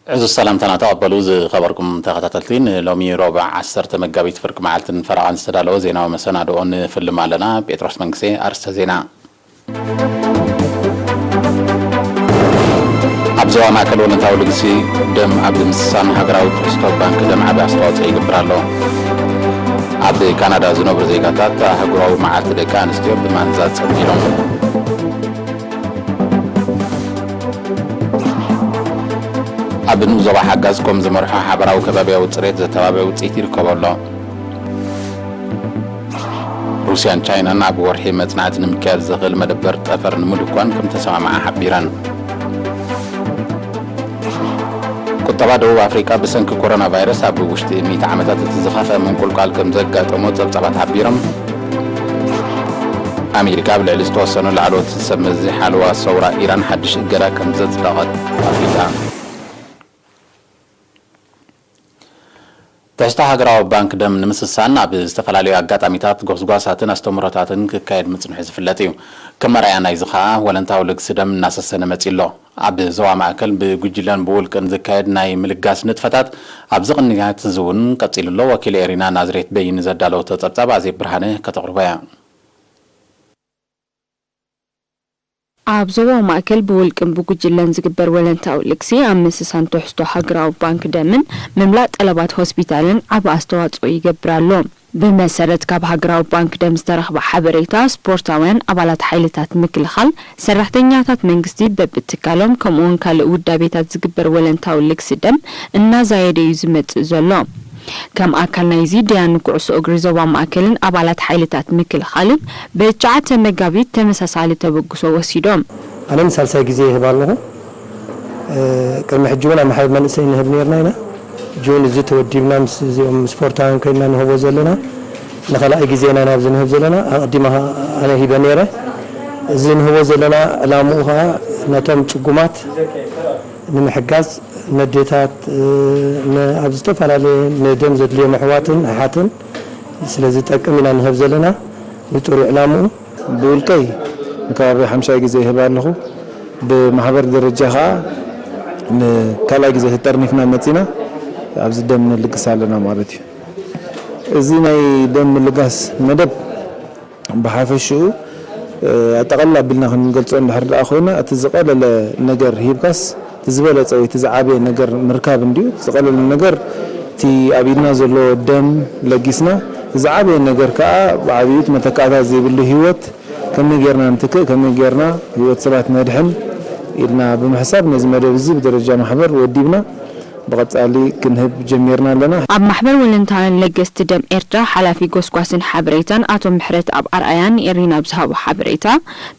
ዕዙዝ ሰላምታና ተቐበሉ ዝኸበርኩም ተኸታተልቲ፣ ንሎሚ ረቡዕ ዓሰርተ መጋቢት ፍርቂ መዓልትን ፈረቓን ዝተዳለወ ዜናዊ መሰናድኦ ንፍልም ኣለና። ጴጥሮስ መንግስቴ። ኣርእስተ ዜና። ኣብ ዞባ ማእከል ወለንታዊ ልግሲ ደም ኣብ ምስሳን ሃገራዊ ትሕዝቶ ባንክ ደም ዓቢ ኣስተዋጽኦ ይገብር ኣሎ። ኣብ ካናዳ ዝነብሩ ዜጋታት ኣህጉራዊ መዓልቲ ደቂ ኣንስትዮ ብማንዛ ጸንቢሎም። ኣብ ንኡስ ዞባ ሓጋዝ ኮም ዝመርሖ ሓበራዊ ከባቢያዊ ጽሬት ዘተባብዕ ውጽኢት ይርከቦ ኣሎ። ሩስያን ቻይናን ኣብ ወርሒ መጽናዕቲ ንምክያድ ዘኽእል መደበር ጠፈር ንምድኳን ከም ተሰማምዓ ሓቢረን። ቁጠባ ደቡብ ኣፍሪቃ ብሰንኪ ኮሮና ቫይረስ ኣብ ውሽጢ ሚእቲ ዓመታት እቲ ዝኸፍአ ምንቁልቋል ከም ዘጋጠሞ ጸብጻባት ሓቢሮም። ኣሜሪካ ኣብ ልዕሊ ዝተወሰኑ ላዕለዎት ሰብ መዚ ሓለዋ ሰውራ ኢራን ሓድሽ እገዳ ከም ዘጽደቐት ኣፍሊጣ። ትሕዝቶ ሃገራዊ ባንክ ደም ንምስሳን ኣብ ዝተፈላለዩ ኣጋጣሚታት ጎስጓሳትን ኣስተምህሮታትን ክካየድ ምጽንሑ ዝፍለጥ እዩ። ከም መርኣያ ናይዚ ኸኣ ወለንታዊ ልግሲ ደም እናሰሰነ መጺኡ ኣሎ። ኣብ ዞባ ማእከል ብጉጅለን ብውልቅን ዝካየድ ናይ ምልጋስ ንጥፈታት ኣብዚ ቅንያት እዚ እውን ቀጺሉ ኣሎ። ወኪል ኤሪና ናዝሬት በይኒ ዘዳለወቶ ጸብጻብ ኣዜብ ብርሃነ ከተቕርቦ እያ። ኣብ ዞባ ማእከል ብውልቅን ብጉጅለን ዝግበር ወለንታዊ ልግሲ ኣብ ምስሳን ትሕዝቶ ሃገራዊ ባንክ ደምን ምምላእ ጠለባት ሆስፒታልን ዓቢ ኣስተዋጽኦ ይገብር ኣሎ። ብመሰረት ካብ ሃገራዊ ባንክ ደም ዝተረኽበ ሓበሬታ፣ ስፖርታውያን፣ ኣባላት ሓይልታት ምክልኻል፣ ሰራሕተኛታት መንግስቲ በብትካሎም፣ ከምኡውን ካልእ ውዳቤታት ዝግበር ወለንታዊ ልግሲ ደም እናዛየደ እዩ ዝመጽእ ዘሎ። ከም ኣካል ናይዚ፣ ደያኑ ኩዕሶ እግሪ ዞባ ማእከልን ኣባላት ሓይልታት ምክልኻልን ብትሽዓተ መጋቢት ተመሳሳሊ ተበግሶ ወሲዶም። ኣነ ንሳልሳይ ግዜ ይህብ ኣለኹ። እ፣ ቅድሚ ሕጂ እውን ኣብ ማሕበር መንእሰይ ንህብ ነርና ኢና። ሕጂ እውን እዚ ተወዲብና ምስ እዚኦም ስፖርታውያን ኮይንና ንህቦ ዘለና። ንኻልኣይ ግዜ ኢና ናብዚ ንህብ ዘለና። ኣቐዲማ ኸዓ ኣነ ሂበ ነይረ። እዚ ንህቦ ዘለና ዕላምኡ ኸዓ ነቶም ጽጉማት ንምሕጋዝ፣ ነዴታት፣ እ፣ ን-፣ ኣብ ዝተፈላለየ ንደም ዘድልዮም ኣሕዋትን ኣሓትን ስለ ዝጠቅም ኢና ንህብ ዘለና። ንጹር እዩ ዕላምኡ። ብውልቀይ ንከባቢ ሓምሻይ ግዜ ይህብ ኣለኹ። ብማሕበር ደረጃ ኸዓ ንካልኣይ ግዜ ተጠርኒፍና መጺና ኣብዚ ደም ንልግስ ኣለና ማለት እዩ። እዚ ናይ ደም ምልጋስ መደብ ብሓፈሽኡ፣ እ፣ ኣጠቓልላ ኣቢልና ክንገልጾ እንድሕር ደኣ ኮይና፣ እቲ ዝቐለለ ነገር ሂብካስ፣ እቲ ዝበለጸ ወይ እቲ ዝዓበየ ነገር ምርካብ እንድዩ። እቲ ዝቐለለ ነገር፣ እቲ ኣብ ኢድና ዘሎ ደም ለጊስና፣ ዝዓበየ ነገር ከኣ ብዓቢኡ እቲ መተካእታ ዘይብሉ ህይወት ከመይ ጌርና ንትክእ፣ ከመይ ጌርና ህይወት ሰባት ነድሕን ኢልና ብምሕሳብ፣ ነዚ መደብ እዚ ብደረጃ ማሕበር ወዲብና፣ ብቐጻሊ ክንህብ ጀሚርና ኣለና። ኣብ ማሕበር ወለንታውያን ለገስቲ ደም ኤርትራ ሓላፊ ጎስጓስን ሓበሬታን ኣቶ ምሕረትኣብ ኣርኣያ ንኤሪና ኣብ ዝሃቦ ሓበሬታ፣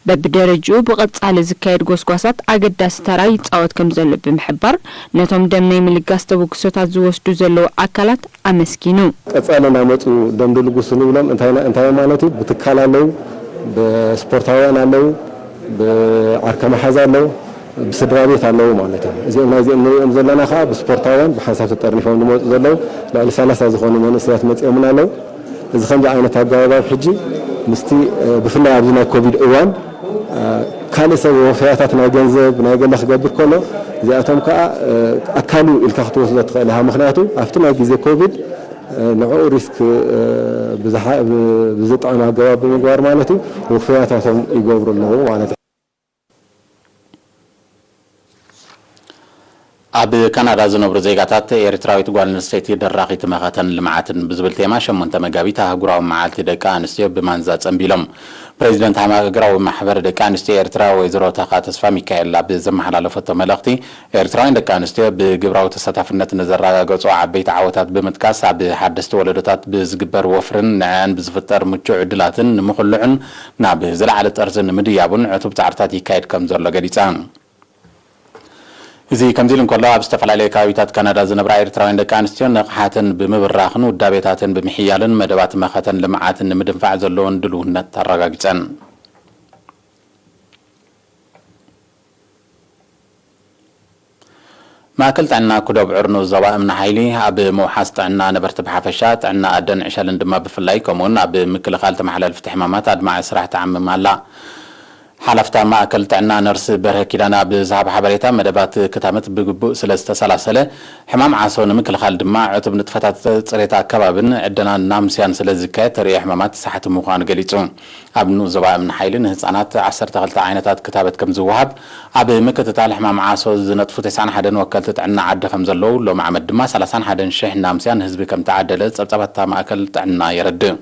በብደረጅኡ ብቐጻሊ ዝካየድ ጎስጓሳት ኣገዳሲ ተራ ይጻወት ከም ዘሎ ብምሕባር፣ ነቶም ደም ናይ ምልጋስ ተበግሶታት ዝወስዱ ዘለዉ ኣካላት ኣመስጊኑ። ቀጻሊ እናመጹ ደም ድልግሱ ንብሎም እንታይ ና-፣ እንታይ ማለት እዩ? ብትካል ኣለዉ፣ ብስፖርታውያን ኣለዉ፣ ብዓርከ መሓዛ ኣለዉ፣ ብስድራ ቤት ኣለዉ ማለት እዩ። እዚኦም ናይዚኦም ንሪኦም ዘለና ከኣ ብስፖርታውያን ብሓንሳብ ተጠርኒፎም ዝመጹ ዘለዉ ልዕሊ ሰላሳ ዝኾኑ መንእሰያት መጺኦምና ኣለዉ። እዚ ከምዚ ዓይነት ኣገባብ ሕጂ ምስቲ፣ እ፣ ብፍላይ ኣብዚ ናይ ኮቪድ እዋን፣ እ፣ ካልእ ሰብ ወፈያታት ናይ ገንዘብ ናይ ገለ ክገብር ከሎ እዚኣቶም ከኣ፣ እ፣ ኣካል እዩ ኢልካ ክትወስዶ ትኽእል ኢኻ። ምኽንያቱ ኣብቲ ናይ ግዜ ኮቪድ፣ እ፣ ንዕኡ ሪስክ፣ እ፣ ብዝሓ-፣ ብ-፣ ብዝጥዕም ኣገባብ ብምግባር ማለት እዩ ወፈያታቶም ይገብሩ ኣለዉ ማለት እዩ። ኣብ ካናዳ ዝነብሩ ዜጋታት ኤርትራዊት ጓል ኣንስተይቲ ደራኺት መኸተን ልምዓትን ብዝብል ቴማ ሸሞንተ መጋቢት ኣህጉራዊ መዓልቲ ደቂ ኣንስትዮ ብማንዛ ጸንቢሎም። ፕሬዚደንት ሃገራዊ ማሕበር ደቂ ኣንስትዮ ኤርትራ ወይዘሮ ታኻ ተስፋ ሚካኤል ኣብ ዘመሓላለፈቶ መልእኽቲ፣ ኤርትራውያን ደቂ ኣንስትዮ ብግብራዊ ተሳታፍነት ንዘረጋገጾ ዓበይቲ ዓወታት ብምጥቃስ፣ ኣብ ሓደስቲ ወለዶታት ብዝግበር ወፍርን ንዕኣን ብዝፍጠር ምቹእ ዕድላትን ንምኹልዑን ናብ ዝለዓለ ጠርዚ ንምድያቡን ዕቱብ ጻዕርታት ይካየድ ከም ዘሎ ገሊጻ። እዚ ከምዚ ኢሉ እንከሎ፣ ኣብ ዝተፈላለዩ ከባቢታት ካናዳ ዝነብራ ኤርትራውያን ደቂ ኣንስትዮ ንቕሓተን ብምብራኽን ውዳቤታተን ብምሕያልን መደባት መኸተን ልምዓትን ንምድንፋዕ ዘለወን ድልውነት ኣረጋጊጸን። ማእከል ጥዕና ኩዶ ኣብዑር ንኡስ ዞባ እምኒ ሓይሊ ኣብ ምውሓስ ጥዕና ነበርቲ ብሓፈሻ፣ ጥዕና ኣደን ዕሸልን ድማ ብፍላይ፣ ከምኡውን ኣብ ምክልኻል ተመሓላለፍቲ ሕማማት ኣድማዒ ስራሕ ትዓምም ኣላ። ሓላፍታ ማእከል ጥዕና ነርስ በርሀ ኪዳነ ኣብ ዝሃባ ሓበሬታ፣ መደባት ክታመት ብግቡእ ስለ ዝተሰላሰለ፣ ሕማም ዓሶ ንምክልኻል ድማ ዕቱብ ንጥፈታት ጽሬት ኣከባብን ዕደናን ናምስያን ስለ ዝካየድ፣ ተርእዮ ሕማማት ሳሕቲ ምዃኑ ገሊጹ። ኣብ ንኡስ ዞባ እምኒ ሓይሊ ንህጻናት ዓሰርተ ክልተ ዓይነታት ክታበት ከም ዝወሃብ፣ ኣብ ምክትታል ሕማም ዓሶ ዝነጥፉ ተስዓን ሓደን ወከልቲ ጥዕና ዓዲ ከም ዘለዉ፣ ሎሚ ዓመት ድማ ሰላሳን ሓደን ሽሕ ናምስያ ንህዝቢ ከም ተዓደለ ጸብጻባት እታ ማእከል ጥዕና የረድእ።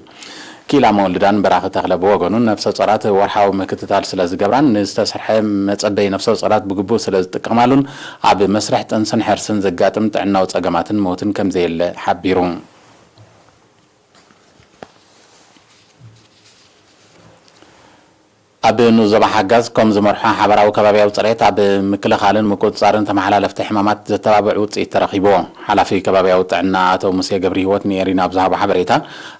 ክኢላ መወልዳን በራኺ ተኽለ ብወገኑ፣ ነፍሰ ጾራት ወርሓዊ ምክትታል ስለ ዝገብራን ንዝተሰርሐ መጸበዪ ነፍሰ ጾራት ብግቡእ ስለ ዝጥቀማሉን፣ ኣብ መስርሕ ጥንስን ሕርስን ዘጋጥም ጥዕናዊ ጸገማትን ሞትን ከም ዘየለ ሓቢሩ። ኣብ ንኡስ ዞባ ሓጋዝ ኮም ዝመርሖ ሓበራዊ ከባቢያዊ ጽሬት ኣብ ምክልኻልን ምቁጽጻርን ተመሓላለፍቲ ሕማማት ዘተባብዕ ውጽኢት ተረኺቡ። ሓላፊ ከባቢያዊ ጥዕና ኣቶ ሙሴ ገብረ ህይወት ንኤሪና ኣብ ዝሃቦ ሓበሬታ፣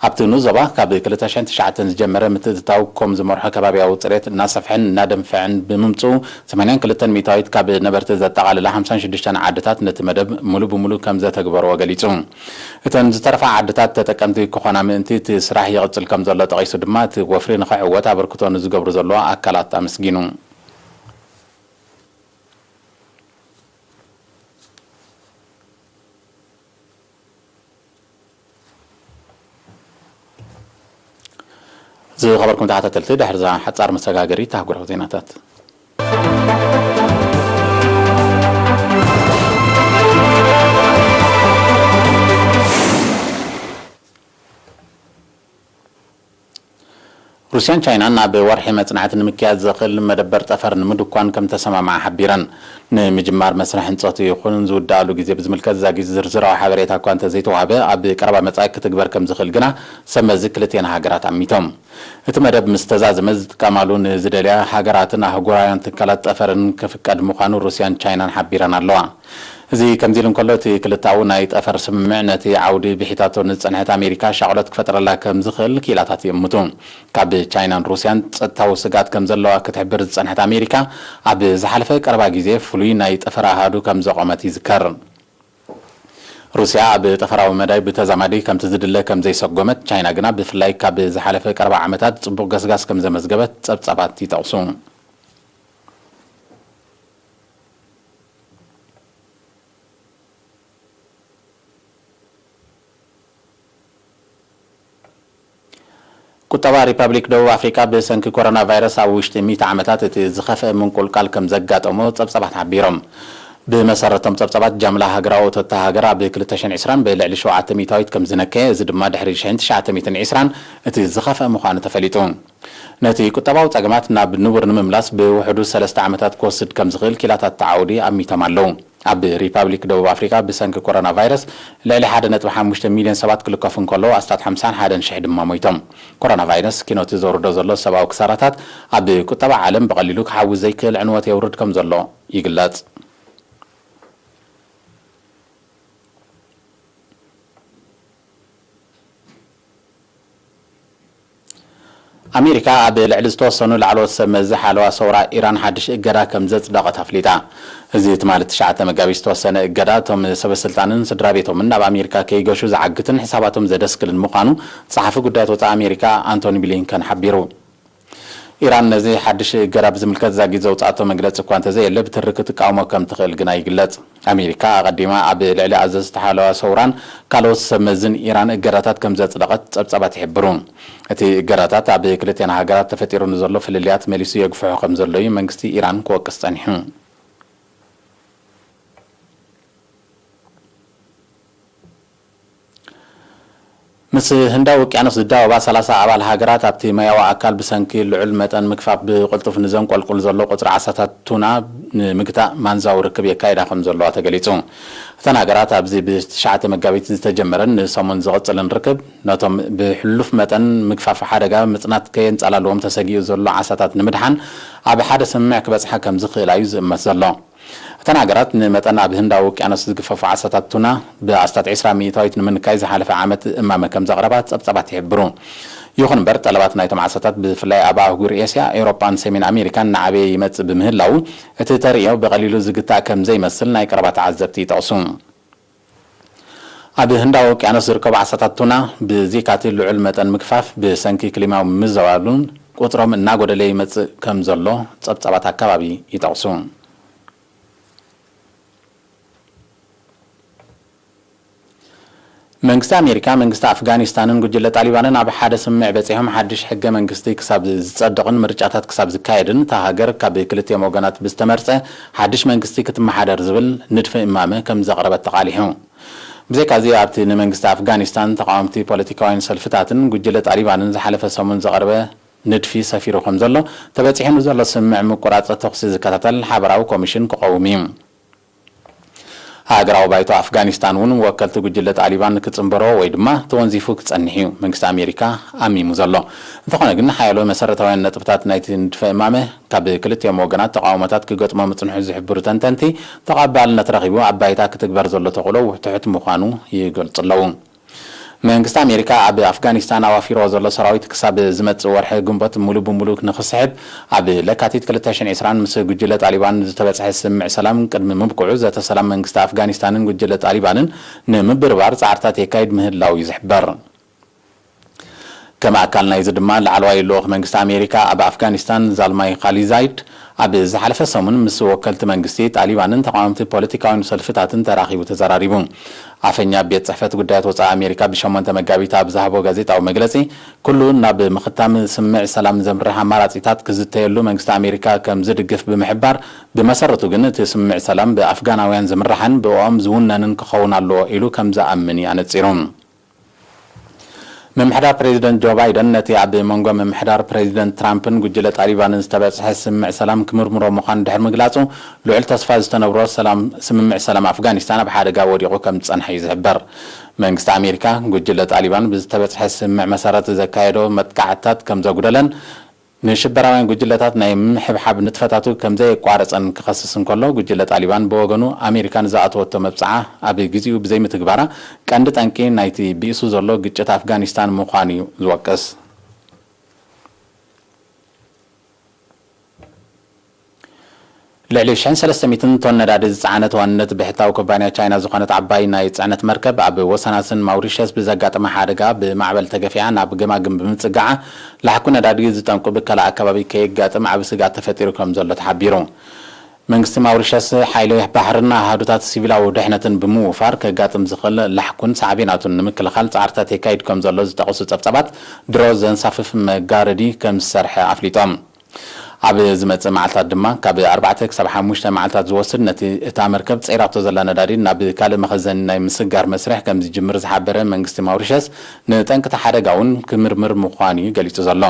ኣብቲ ንኡስ ዞባ ካብ ክልተ ሽሕን ትሽዓተን ዝጀመረ ምትእትታው ኮም ዝመርሖ ከባቢያዊ ጽሬት እናሰፍሐን እናደንፍዐን ብምምጽኡ፣ ሰማንያን ክልተን ሚእታዊት ካብ ነበርቲ ዘጠቓልላ ሓምሳን ሽዱሽተን ዓድታት ነቲ መደብ ሙሉ ብሙሉ ከም ዘተግበርዎ ገሊጹ። እተን ዝተረፋ ዓድታት ተጠቀምቲ ክኾና ምእንቲ እቲ ስራሕ ይቕጽል ከም ዘሎ ጠቒሱ ድማ፣ እቲ ወፍሪ ንኽዕወት ኣበርክቶ ንዝገብሩ ዘለዉ ኣካላት ኣመስጊኑ። ዝኸበርኩም ተኸታተልቲ፣ ድሕሪ እዛ ሓጻር መሰጋገሪት ኣህጉራዊ ዜናታት። ሩስያን ቻይናን ናብ ወርሒ መጽናዕቲ ንምክያድ ዘኽእል መደበር ጠፈር ንምድኳን ከም ተሰማምዓ ሓቢረን። ንምጅማር መስርሕ ህንጸቱ ይኹን ዝውድኣሉ ግዜ ብዝምልከት ዛጊት ዝርዝራዊ ሓበሬታ እኳ እንተዘይተዋህበ፣ ኣብ ቀረባ መጻኢ ክትግበር ከም ዝኽእል ግና ሰብ መዚ ክልቲኤን ሃገራት ኣሚቶም። እቲ መደብ ምስ ተዛዘመ፣ ዝጥቀማሉ ንዝደልያ ሃገራትን ኣህጉራውያን ትካላት ጠፈርን ክፍቀድ ምዃኑ ሩስያን ቻይናን ሓቢረን ኣለዋ። እዚ ከምዚ ኢሉ እንከሎ፣ እቲ ክልተኣዊ ናይ ጠፈር ስምምዕ ነቲ ዓውዲ ብሒታቶ ንዝጸንሐት ኣሜሪካ ሻቕሎት ክፈጥረላ ከም ዝኽእል ክኢላታት ይእምቱ። ካብ ቻይናን ሩስያን ጸጥታዊ ስግኣት ከም ዘለዋ ክትሕብር ዝጸንሐት ኣሜሪካ፣ ኣብ ዝሓለፈ ቀረባ ግዜ ፍሉይ ናይ ጠፈር ኣሃዱ ከም ዘቖመት ይዝከር። ሩስያ ኣብ ጠፈራዊ መዳይ ብተዛማዲ ከምቲ ዝድለ ከም ዘይሰጎመት፣ ቻይና ግና ብፍላይ ካብ ዝሓለፈ ቀረባ ዓመታት ጽቡቕ ገስጋስ ከም ዘመዝገበት ጸብጻባት ይጠቕሱ። ቁጠባ ሪፓብሊክ ደቡብ ኣፍሪቃ ብሰንኪ ኮሮና ቫይረስ ኣብ ውሽጢ ሚእቲ ዓመታት እቲ ዝኸፍአ ምንቁልቃል ከም ዘጋጠሞ ጸብጻባት ሓቢሮም። ብመሰረቶም ጸብጻባት፣ ጃምላ ሃገራዊ እቶት እታ ሃገር ኣብ ክልተ ሽሕን ዕስራን ብልዕሊ ሸውዓተ ሚእታዊት ከም ዝነከየ፣ እዚ ድማ ድሕሪ ሽሕን ትሽዓተ ሚእትን ዕስራን እቲ ዝኸፍአ ምዃኑ ተፈሊጡ። ነቲ ቁጠባዊ ጸገማት ናብ ንቡር ንምምላስ ብውሕዱ ሰለስተ ዓመታት ክወስድ ከም ዝኽእል ክኢላታት እቲ ዓውዲ ኣሚቶም ኣለዉ። ኣብ ሪፓብሊክ ደቡብ ኣፍሪካ ብሰንኪ ኮሮና ቫይረስ ልዕሊ ሓደ ነጥቢ ሓሙሽተ ሚልዮን ሰባት ክልከፉ እንከለዉ፣ ኣስታት ሓምሳን ሓደን ሽሕ ድማ ሞይቶም። ኮሮና ቫይረስ ኪኖቲ ዘውርዶ ዘሎ ሰብኣዊ ክሳራታት ኣብ ቁጠባ ዓለም ብቐሊሉ ክሓዊ ዘይክእል ዕንወት የውርድ ከም ዘሎ ይግለጽ። ኣሜሪካ ኣብ ልዕሊ ዝተወሰኑ ላዕለዎት ሰብ መዚ ሓለዋ ሰውራ ኢራን ሓድሽ እገዳ ከም ዘጽደቐት ኣፍሊጣ። እዚ ትማሊ ትሽዓተ መጋቢት ዝተወሰነ እገዳ፣ እቶም ሰበ ስልጣንን ስድራ ቤቶምን ናብ ኣሜሪካ ከይገሹ ዝዓግትን ሕሳባቶም ዘደስክልን ምዃኑ ጸሓፊ ጉዳያት ወጻኢ ኣሜሪካ ኣንቶኒ ብሊንከን ሓቢሩ። ኢራን ነዚ ሓድሽ እገዳ ብዝምልከት ዛጊት ዘውጽኣቶ መግለጺ እኳ እንተዘየለ፣ ብትሪ ክትቃወሞ ከም ትኽእል ግና ይግለጽ። ኣሜሪካ ኣቐዲማ ኣብ ልዕሊ ኣዘዝቲ ሓለዋ ሰውራን ካልኦት ሰብ መዝን ኢራን እገዳታት ከም ዘጽደቐት ጸብጻባት ይሕብሩ። እቲ እገዳታት ኣብ ክልቲኣን ሃገራት ተፈጢሩ ንዘሎ ፍልልያት መሊሱ የግፍሖ ከም ዘሎ እዩ መንግስቲ ኢራን ክወቅስ ጸኒሑ። ምስ ህንዳዊ ውቅያኖስ ዝዳወባ ሰላሳ ኣባል ሃገራት፣ ኣብቲ ማያዊ ኣካል ብሰንኪ ልዑል መጠን ምግፋፍ ብቕልጡፍ ንዘንቆልቁል ዘሎ ቁጽሪ ዓሳታት ቱና ንምግታእ ማንዛዊ ርክብ የካይዳ ከም ዘለዋ ተገሊጹ። እተን ሃገራት ኣብዚ ብትሽዓተ መጋቢት ዝተጀመረን ንሰሙን ዝቕጽልን ርክብ፣ ነቶም ብሕሉፍ መጠን ምግፋፍ ሓደጋ ምጽናት ከየንጸላልዎም ተሰጊኡ ዘሎ ዓሳታት ንምድሓን ኣብ ሓደ ስምምዕ ክበጽሓ ከም ዝኽእላ እዩ ዝእመት ዘሎ። እተን ሃገራት ንመጠን ኣብ ህንዳዊ ውቅያኖስ ዝግፈፉ ዓሳታት ቱና ብኣስታት ዕስራ ሚእታዊት ንምንካይ ዝሓለፈ ዓመት እማመ ከም ዘቕረባ ጸብጻባት ይሕብሩ። ይኹን እምበር፣ ጠለባት ናይቶም ዓሳታት ብፍላይ ኣብ ኣህጉር ኤስያ፣ ኤውሮጳን ሰሜን ኣሜሪካን እናዓበየ ይመጽእ ብምህላዉ፣ እቲ ተርእዮ ብቐሊሉ ዝግታእ ከም ዘይመስል ናይ ቀረባ ተዓዘብቲ ይጠቕሱ። ኣብ ህንዳዊ ውቅያኖስ ዝርከቡ ዓሳታት ቱና ብዘይካቲ ልዑል መጠን ምግፋፍ፣ ብሰንኪ ክሊማዊ ምምዝባሉን ቁጽሮም እናጎደለ ይመጽእ ከም ዘሎ ጸብጻባት ኣካባቢ ይጠቕሱ። መንግስቲ ኣሜሪካ፣ መንግስቲ ኣፍጋኒስታንን ጉጅለ ጣሊባንን ኣብ ሓደ ስምምዕ በጺሖም፣ ሓድሽ ሕገ መንግስቲ ክሳብ ዝጸድቕን ምርጫታት ክሳብ ዝካየድን፣ እታ ሃገር ካብ ክልቲኦም ወገናት ብዝተመርጸ ሓድሽ መንግስቲ ክትመሓደር ዝብል ንድፈ እማመ ከም ዘቕረበት ተቓሊሑ። ብዘይካዚ፣ ኣብቲ ንመንግስቲ ኣፍጋኒስታን፣ ተቓወምቲ ፖለቲካውያን ሰልፍታትን ጉጅለ ጣሊባንን ዝሓለፈ ሰሙን ዘቕረበ ንድፊ ሰፊሩ ከም ዘሎ፣ ተበጺሑ ንዘሎ ስምምዕ ምቁራጽ ተኹሲ ዝከታተል ሓበራዊ ኮሚሽን ክቐውም እዩ። ሃገራዊ ባይቶ ኣፍጋኒስታን እውን ወከልቲ ጉጅለ ጣሊባን ክጽንበሮ ወይ ድማ ተወንዚፉ ክጸንሕ እዩ መንግስቲ ኣሜሪካ ኣሚሙ ዘሎ። እንተኾነ ግን፣ ሓያሎ መሰረታውያን ነጥብታት ናይቲ ንድፈ እማመ ካብ ክልቲኦም ወገናት ተቓውሞታት ክገጥሞ ምጽንሑ ዝሕብሩ ተንተንቲ፣ ተቐባልነት ረኺቡ ኣብ ባይታ ክትግበር ዘሎ ተኽእሎ ትሑት ምዃኑ ይገልጹ ኣለዉ። መንግስቲ ኣሜሪካ ኣብ ኣፍጋኒስታን ኣዋፊርዎ ዘሎ ሰራዊት ክሳብ ዝመጽእ ወርሒ ግንቦት ሙሉ ብሙሉ ንኽስሕብ፣ ኣብ ለካቲት ክልተ ሽሕን ዕስራን ምስ ጉጅለ ጣሊባን ዝተበጽሐ ስምምዕ ሰላም ቅድሚ ምብቅዑ፣ ዘተ ሰላም መንግስቲ ኣፍጋኒስታንን ጉጅለ ጣሊባንን ንምብርባር ጻዕርታት የካይድ ምህላው እዩ ዝሕበር። ከም ኣካል ናይዚ ድማ፣ ላዕለዋይ ልኡኽ መንግስቲ ኣሜሪካ ኣብ ኣፍጋኒስታን ዛልማይ ኻሊዛይድ፣ ኣብ ዝሓለፈ ሰሙን ምስ ወከልቲ መንግስቲ ጣሊባንን ተቓወምቲ ፖለቲካውያን ሰልፍታትን ተራኺቡ ተዘራሪቡ። ኣፈኛ ቤት ጽሕፈት ጉዳያት ወጻኢ ኣሜሪካ ብሸሞንተ መጋቢት ኣብ ዝሃቦ ጋዜጣዊ መግለጺ፣ ኩሉ ናብ ምኽታም ስምምዕ ሰላም ዘምርሕ ኣማራጺታት ክዝተየሉ መንግስቲ ኣሜሪካ ከም ዝድግፍ ብምሕባር፣ ብመሰረቱ ግን እቲ ስምምዕ ሰላም ብኣፍጋናውያን ዝምራሕን ብእኦም ዝውነንን ክኸውን ኣለዎ ኢሉ ከም ዝኣምን እዩ ኣነጺሩ። ምምሕዳር ፕሬዚደንት ጆ ባይደን ነቲ ኣብ መንጎ ምምሕዳር ፕሬዚደንት ትራምፕን ጉጅለ ጣሊባንን ዝተበጽሐ ስምምዕ ሰላም ክምርምሮ ምዃኑ ድሕሪ ምግላጹ፣ ልዑል ተስፋ ዝተነብሮ ሰላም፣ ስምምዕ ሰላም ኣፍጋኒስታን ኣብ ሓደጋ ወዲቑ ከም ዝጸንሐ እዩ ዝሕበር። መንግስቲ ኣሜሪካ፣ ጉጅለ ጣሊባን ብዝተበጽሐ ስምምዕ መሰረት ዘካየዶ መጥቃዕትታት ከም ዘጉደለን፣ ንሽበራውያን ጉጅለታት ናይ ምሕብሓብ ንጥፈታቱ ከም ዘየቋረጸን ክኸስስ እንከሎ፣ ጉጅለ ጣሊባን ብወገኑ፣ ኣሜሪካ ንዝኣተወቶ መብጽዓ ኣብ ግዜኡ ብዘይምትግባራ ቀንዲ ጠንቂ ናይቲ ብኢሱ ዘሎ ግጭት ኣፍጋኒስታን ምዃኑ እዩ ዝወቅስ። ልዕሊ ሽሕን ሰለስተ ሚእትን ቶን ነዳዲ ዝጸዓነት ዋንነት ብሕታዊ ኩባንያ ቻይና ዝኾነት ዓባይ ናይ ጽዕነት መርከብ፣ ኣብ ወሰናስን ማውሪሸስ ብዘጋጠመ ሓደጋ ብማዕበል ተገፊዓ ናብ ገማግም ብምጽጋዓ፣ ላሕኩ ነዳዲ ዝጠንቁ ብከላ ኣከባቢ ከየጋጥም ዓቢ ስግኣት ተፈጢሩ ከም ዘሎ ተሓቢሩ። መንግስቲ ማውሪሸስ፣ ሓይሊ ባሕርን ኣሃዱታት ሲቪላዊ ድሕነትን ብምውፋር፣ ከጋጥም ዝኽእል ላሕኩን ሳዕቤናቱን ንምክልኻል ጻዕርታት የካይድ ከም ዘሎ ዝጠቐሱ ጸብጻባት፣ ድሮ ዘንሳፍፍ መጋረዲ ከም ዝሰርሐ ኣፍሊጦም። ኣብ ዝመጽእ መዓልታት ድማ፣ ካብ ኣርባዕተ ክሳብ ሓሙሽተ መዓልታት ዝወስድ፣ ነቲ እታ መርከብ ጸይራቶ ዘላ ነዳዲ ናብ ካልእ መኸዘኒ ናይ ምስጋር መስርሕ ከም ዝጅምር ዝሓበረ መንግስቲ ማውሪሸስ፣ ንጠንቅቲ ሓደጋ እውን ክምርምር ምዃኑ እዩ ገሊጹ ዘሎ።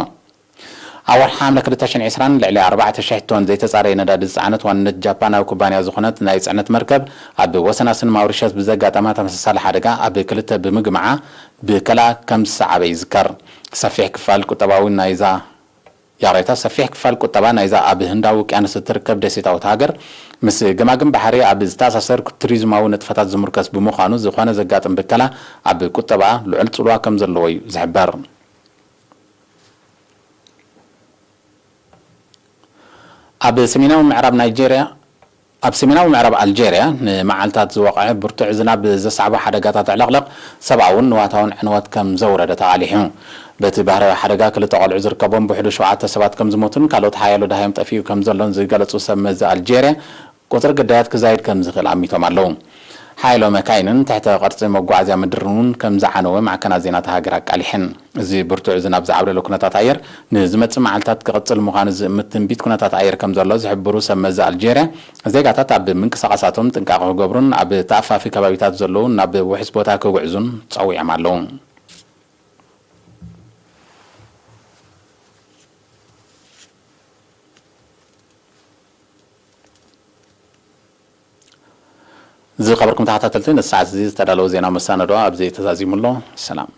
ኣብ ወርሒ ሓምለ ክልተ ሽሕን ዕስራን፣ ልዕሊ ኣርባዕተ ሽሕ ቶን ዘይተጻረየ ነዳዲ ዝጸዓነት ዋንነት ጃፓናዊ ኩባንያ ዝኾነት ናይ ጽዕነት መርከብ፣ ኣብ ወሰናስን ማውሪሸስ ብዘጋጠማ ተመሳሳሊ ሓደጋ ኣብ ክልተ ብምግማዓ፣ ብከላ ከም ዝሰዓበ ይዝከር። ሰፊሕ ክፋል ቁጠባዊ ናይዛ፣ ያቕሬታ፣ ሰፊሕ ክፋል ቁጠባ ናይዛ ኣብ ህንዳዊ ውቅያኖስ እትርከብ ደሴታዊት ሃገር፣ ምስ ገማግም ባሕሪ ኣብ ዝተኣሳሰር ቱሪዝማዊ ንጥፈታት ዝምርኮስ ብምዃኑ፣ ዝኾነ ዘጋጥም ብከላ ኣብ ቁጠባ ልዑል ጽልዋ ከም ዘለዎ እዩ ዝሕበር። ኣብ ሰሜናዊ ምዕራብ ናይጄርያ፣ ኣብ ሰሜናዊ ምዕራብ ኣልጄርያ ንመዓልታት ዝወቕዐ ብርቱዕ ዝናብ ዘስዓቦ ሓደጋታት ዕለቕለቕ ሰብኣውን ንዋታውን ዕንወት ከም ዘውረደ ተቓሊሑ። በቲ ባህርያዊ ሓደጋ ክልተ ቆልዑ ዝርከቦም ብውሕዱ ሸውዓተ ሰባት ከም ዝሞቱን ካልኦት ሓያሎ ደሃዮም ጠፊኡ ከም ዘሎን ዝገለጹ ሰብ መዚ ኣልጄርያ፣ ቁጽሪ ግዳያት ክዛይድ ከም ዝኽእል ኣሚቶም ኣለዉ። ሓያሎ መካይንን ትሕተ ቅርጺ መጓዓዝያ ምድርን እውን ከም ዝዓነወ ማዕከናት ዜና እታ ሃገር ኣቃሊሐን። እዚ ብርቱዕ ዝናብ ዝዓብለሎ ኩነታት ኣየር ንዝመጽእ መዓልታት ክቕጽል ምዃኑ ዝእምት ትንቢት ኩነታት ኣየር ከም ዘሎ ዝሕብሩ ሰብ መዚ ኣልጄርያ፣ ዜጋታት ኣብ ምንቅስቓሳቶም ጥንቃቐ ክገብሩን ኣብ ተኣፋፊ ከባቢታት ዘለዉ ናብ ውሑስ ቦታ ክጉዕዙን ጸዊዖም ኣለዉ። ዝኸበርኩም ተኸታተልቲ፣ ነዚ ሰዓት እዚ ዝተዳለወ ዜናዊ መሰናድኦ ኣብዚ ተዛዚሙ ኣሎ። ሰላም።